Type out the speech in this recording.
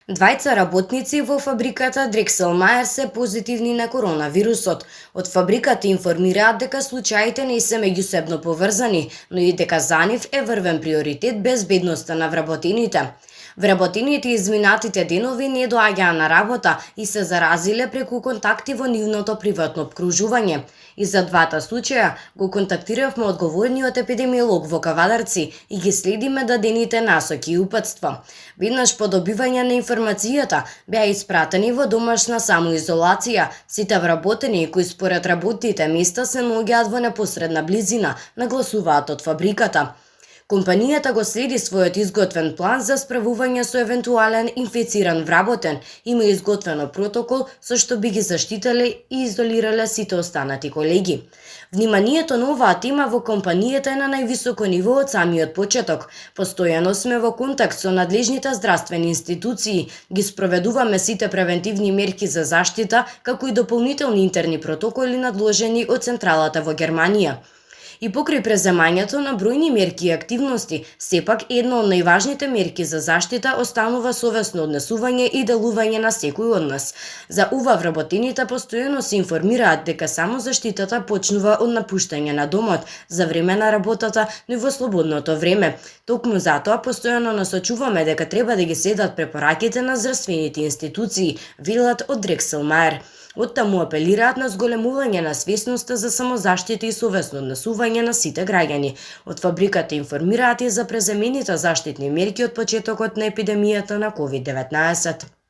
Двајца работници во фабриката Дрексел Мајер се позитивни на коронавирусот. Од фабриката информираат дека случаите не се меѓусебно поврзани, но и дека за нив е врвен приоритет безбедноста на вработените. Вработените изминатите денови не доаѓаа на работа и се заразиле преку контакти во нивното приватно обкружување. И за двата случаја го контактиравме одговорниот епидемиолог во Кавадарци и ги следиме дадените насоки и упатства. Веднаш по добивање на информацијата беа испратени во домашна самоизолација сите вработени кои според работните места се наоѓаат во непосредна близина, нагласуваат од фабриката. Компанијата го следи својот изготвен план за справување со евентуален инфициран вработен, има изготвено протокол со што би ги заштителе и изолирале сите останати колеги. Вниманието на оваа тема во компанијата е на највисоко ниво од самиот почеток. Постојано сме во контакт со надлежните здравствени институции, ги спроведуваме сите превентивни мерки за заштита, како и дополнителни интерни протоколи надложени од централата во Германија. И покрај преземањето на бројни мерки и активности, сепак една од најважните мерки за заштита останува совесно однесување и делување на секој од нас. За ова вработените постојано се информираат дека само заштитата почнува од напуштање на домот за време на работата, но и во слободното време. Токму затоа постојано насочуваме дека треба да ги следат препораките на здравствените институции, велат од Дрексел Мајер. Оттаму апелираат на зголемување на свесноста за самозаштита и совесно однесување на сите граѓани. Од фабриката информираат и за преземените заштитни мерки од почетокот на епидемијата на COVID-19.